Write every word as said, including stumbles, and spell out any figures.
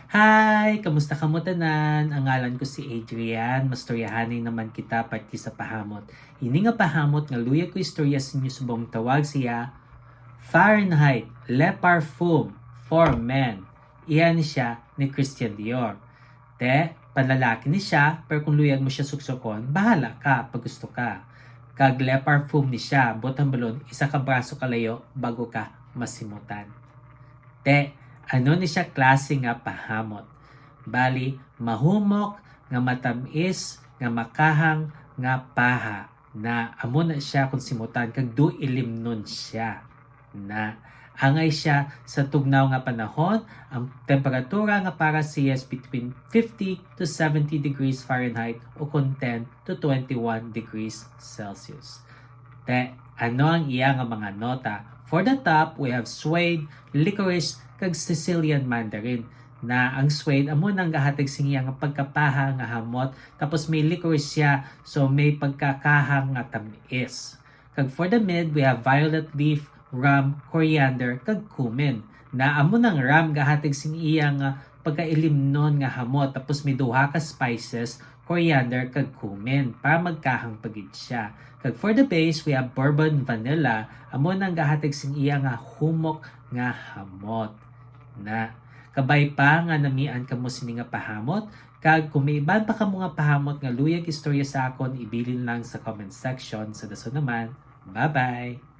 Hi! Kamusta kamo tanan? Ang ngalan ko si Adrian. Mastoryahanay naman kita parte sa pahamot. Ini nga pahamot nga luyag ko istorya sa inyo subong tawag siya Fahrenheit Le Parfum for Men. Iya ni siya ni Christian Dior. Te, panlalaki ni siya, pero kung luyag mo siya suksukon, bahala ka pag gusto ka. Kag Le Parfum ni siya, buot hambalon, isa ka braso kalayo bago ka masimutan. Te, ano ni siya klase nga pahamot? Bali, mahumok, nga matamis, nga makahang, nga paha. Na amo na siya kung simutan kag do ilimnon siya. Na angay siya sa tugnaw nga panahon, ang temperatura nga para siya is between fifty to seventy degrees Fahrenheit o kon ten to twenty-one degrees Celsius. Te, ano ang iya nga mga nota? For the top, we have suede, licorice, kag Sicilian mandarin. Na ang suede amo nang gahatag sing iya nga pagkapaha nga hamot, tapos may licorice siya, so may pagkakahang nga tamis. Kag for the mid, we have violet leaf, rum, coriander, kag cumin. Na amo nang rum gahatag sing iya nga pagkailimnon nga hamot, tapos may duha ka spices, coriander kag cumin, para magkahang pa gid siya. Kag for the base, we have bourbon vanilla, amo nang gahatag sing iya nga humok nga hamot. Na kabay pa nga namian kamo sini nga pahamot, kag kung may iban pa kamo nga pahamot nga luyag istorya sa akon, ibilin lang sa comment section. Sa dason naman, bye-bye!